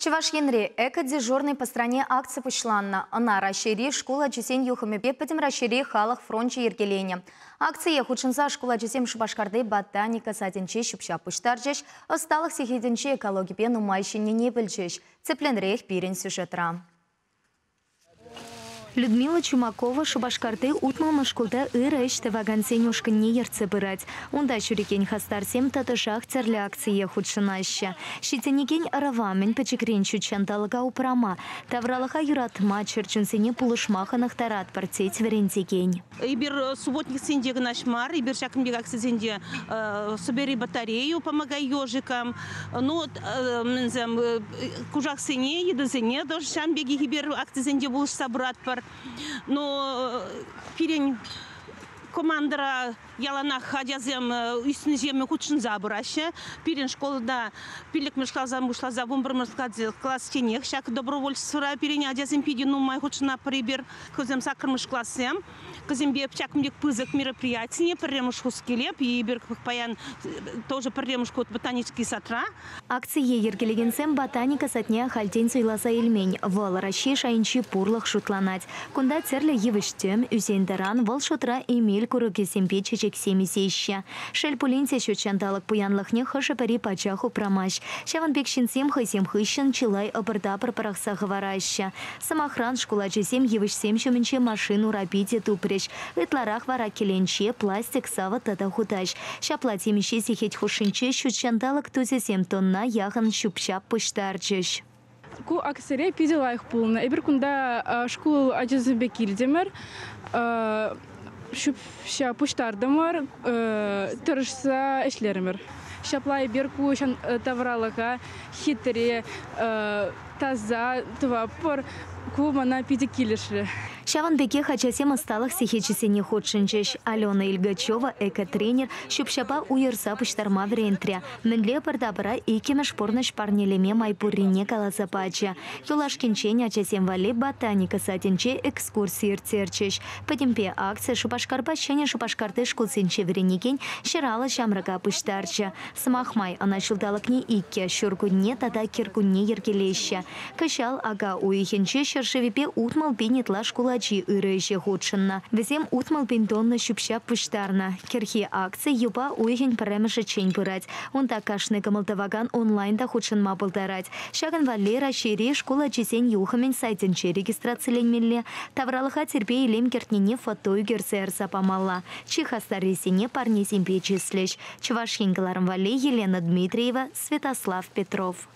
Чӑваш Енре «Эко-дежурный по стране» акци пуҫланнӑ. Ӑна Раҫҫейри шкул ачисен юхӑмӗпе Пӗтӗм Раҫҫейри халӑх фрончӗ йӗркеленӗ. Акцие хутшӑнса шкул ачисем Шупашкарти ботаника садӗнче ҫӳп-ҫап пуҫтарчӗҫ, ӑсталӑх сехетӗнче экологипе нумай ҫӗннине пӗлчӗҫ. Тӗплӗнрех пирӗн сюжетра. Людмила Чумакова Шупашкарти 60-мӗш шкулта ырӑ ӗҫ тӑвакансен ушкӑнне ертсе пырать. Унта ҫӳрекен хастарсем тӑтӑшах тӗрлӗ акцие хутшӑнаҫҫӗ. Ҫитӗнекен ӑрӑва мӗн пӗчӗкрен ҫут ҫанталӑка упрама, тавралӑха юратма, чӗрчунсене пулӑшма хӑнӑхтаратпӑр, тет вӗрентекен. Эпир субботниксенче кӑна мар, эпир ҫакӑн пек акцисенче «Собери батарею, помогай ежикам», ну, мӗнсем, кушаксене, йытӑсене тоже ҫавӑн пекех эпир акцисенче пулӑшса пыратпӑр. Но пирӗн командӑра яланах ачасем ӳснӗҫемӗн хутшӑнса пыраҫҫӗ. Пирӗн школта 5-мӗш класран пуҫласа 11-мӗш класченех ҫак добровольствӑра пирӗн ачасем питӗ нумай хутшӑнатпӑр эпир. Хӑйсем 8-мӗш классем. Кӗсемпе ҫакӑн пек пысӑк мероприятине пӗрремӗш хут килеп. Эпир паян тоже пӗрремӗш хут ботанический садра. Акцие йӗркелекенсем ботаника садне ахальтен суйласа илмен. Вӑл Раҫҫей шайӗнчи пурлӑх шутланать. Кунта тӗрлӗ йывӑҫ-тӗм, ӳсен-тӑран, вӑл шутра эмел курӑкӗсемпе чечексем ӳсеҫҫӗ. Шел пулин те ҫут ҫанталӑк пуянлӑхне хӑшӗ-пӗри пачах упрамасть. Ҫавӑн пек ҫынсем хӑйсем хыҫҫӑн чылай ӑпӑр-тапӑр пӑрахса хӑвараҫҫӗ. Сӑмахран, шкул ачисем йывӑҫсем ҫумӗнче машин урапи те тупрӗҫ. Ытларах вара кӗленче, пластик савӑт тата хутаҫ. Ҫапла темиҫе сехет хушшинче ҫут ҫанталӑк тусӗсем тонна яхӑн ҫӳп-ҫап пуҫтарчӗҫ. Ку акцире питӗ лайӑх пулнӑ. Эпир кунта шкул ачисемпе килтӗмӗр, ҫӳп-ҫап пуҫтартӑмӑр, тӑрӑшса ӗҫлерӗмӗр. Ҫапла эпир ку тавралӑха хитре, таса тӑватпӑр. Ку мана питӗ килӗшрӗ. Ҫавӑн пекех ачасем ӑсталӑх сехечӗсене хутшӑнчӗҫ. Алена Ильгачева эко-тренер ҫӳп-ҫапа уйӑрса пуҫтарма вӗрентрӗ. Мӗнле пӑр-тапӑра иккӗмӗш пурнӑҫ парнелеме май пуррине каласа пачӗ. Юлашкинчен ачасем валли ботаника садӗнче экскурси ирттерчӗҫ. Пӗтӗмпе акци Шупашкарпа Ҫӗнӗ Шупашкарти шкулсенче вӗренекен 150 ҫамрӑка пуҫтарчӗ. Сӑмах май, ӑна ҫулталӑкне иккӗ, ҫуркунне тата кӗркунне йӗркелеҫҫӗ. Кӑҫал ака уйӑхӗнче ҫӗршывӗпе 60 пин ытла шкул ачи ырӑ ӗҫе хутшӑннӑ. Вӗсем 60 пин тонна ҫӳп-ҫап пуҫтарнӑ. Кӗрхи акци юпа уйӑхӗн пӗрремӗшӗччен пырать. Унта кашни кӑмӑл тӑвакан онлайн та хутшӑнма пултарать. Ҫакӑн валли Раҫҫейри шкул ачисен юхӑмӗн сайтӗнче регистрациленмелле. Тавралӑха тирпей-илем кӗртнине фото ӳкерсе ярса памалла. Чи хастаррисене парнесемпе чыслӗҫ. Чӑваш Ен кӑларӑм валли Елена Дмитриева, Святослав Петров.